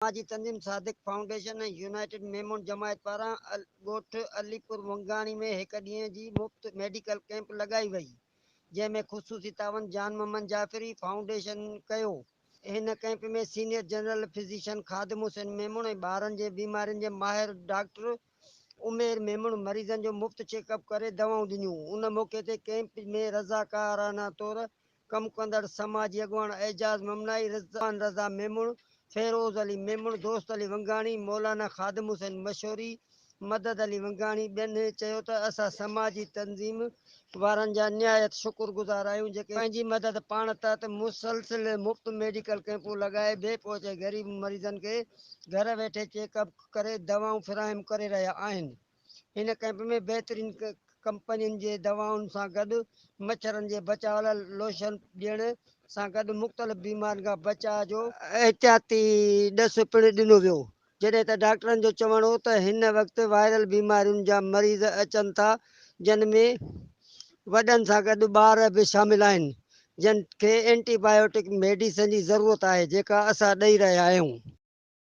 سماجي تنظيم Sadiq foundation ۽ united Memon جماعت پاران ڳوٺ علي پور ونگاڻي ۾ هڪ ڏينهن جي مفت ميڊيڪل ڪئمپ لڳائي وئي، جنهن ۾ خصوصي تعاون جان محمد جعفري فائونڊيشن ڪيو. هن camp ۾ senior general physician Khadim Hussain Memon ۽ ٻارن جي بيمارين جي ماهر ڊاڪٽر عمير ميمڻ مريضن جو مفت چيڪ اپ ڪري دوائون ڏنيون. ان موقعي تي ڪئمپ ۾ رضاڪارانه طور ڪم ڪندڙ سماجي اڳواڻ اعجاز ممنائي، رضوان رضا ميمڻ، فيروز علي ميمڻ، دوست علي ونگاڻي، مولانا خادم حسين مشوري، مدد علي ونگاڻي ٻين چيو ته اسان سماجي تنظيم وارن جا نهايت شڪر گذار آهيون جيڪي پنهنجي مدد پاڻ تحت مسلسل مفت ميڊيڪل ڪئمپون لڳائي بي پهچ ۽ غريب مريضن کي گهر ويٺي چيڪ اپ ڪري دوائون فراهم ڪري رهيا آهن. هن ڪئمپ ۾ بهترين ڪمپنين جي دوائن سان گڏ مڇرن جي بچاء لاء لوشن ڏيڻ سان گڏ مختلف بيمارين کان بچاء جو احتياطي ڏس پڻ ڏنو ويو، جڏهن ته ڊاڪٽرن جو چوڻ هو ته هن وقت وائرل بيمارين جا مريض اچن ٿا جن ۾ وڏن سان گڏ ٻار به شامل آهن جن کي اينٽي بايوٽڪ ميڊيسن جي ضرورت آهي جيڪا اسان ڏئي رهيا آهيون.